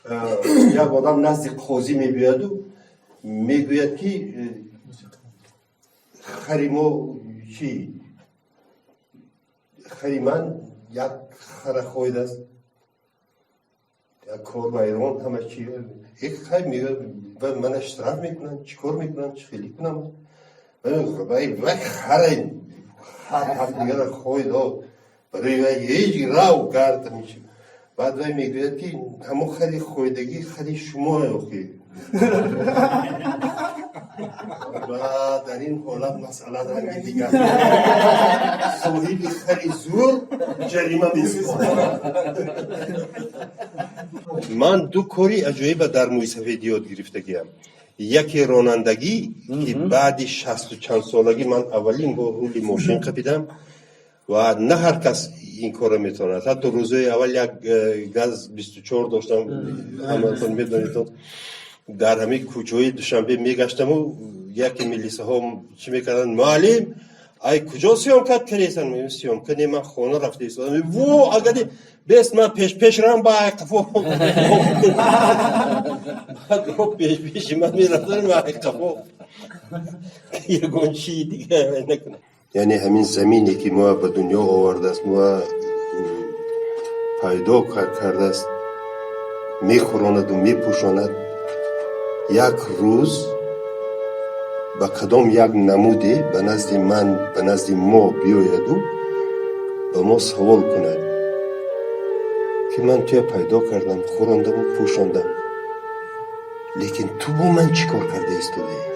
Як одам назди қозӣ мебиёяду мегӯяд, ки хари мо чӣ, хари ман як хара хоидааст, як кор вайрон, ҳама чи. Хай, мегӯяд, мана штраф мекунанд, чӣ кор мекунанд, чӣ хеле кунам? Вай хара хар дигара хоид, барои вай ҳеҷ рав гард. Баъд вай мегӯяд, ки ҳамон хари хоидагӣ хари шумо охи. Ва дар ин ҳолат масъала ранги дигар, соҳиби хари зур ҷарима месупорад. Ман ду кори аҷоиба дар мӯйсафед ёд гирифтагиам. Яке ронандагӣ, ки баъди шасту чанд солагӣ ман аввалин бор рули мошин қапидам ва на ҳар кас ин корро метавонад. Ҳатто рӯзои аввал як ГАЗ 24 доштам, ҳаматон медонедон, дар ҳамин кӯчаҳои Душанбе мегаштаму яке милисаҳо чӣ мекарданд: «Муаллим, ай куҷо съёмка кардесан?» «Съёмка не, ман хона рафта истодам». «Во, агари бест, ман пеш рам, ба ай қафо». Пеш пеши ман мерафтан, ай қафо ягон чии дига накунам. Яъне ҳамин замине, ки мо ба дунё овардааст, мо пайдо кардааст, мехӯронаду мепӯшонад, як рӯз ба кадом як намуде ба назди ман, ба назди мо биёяду ба мо савол кунад, ки ман туя пайдо кардам, хӯрондаму пӯшондам, лекин ту бо ман чӣ кор карда истодаӣ?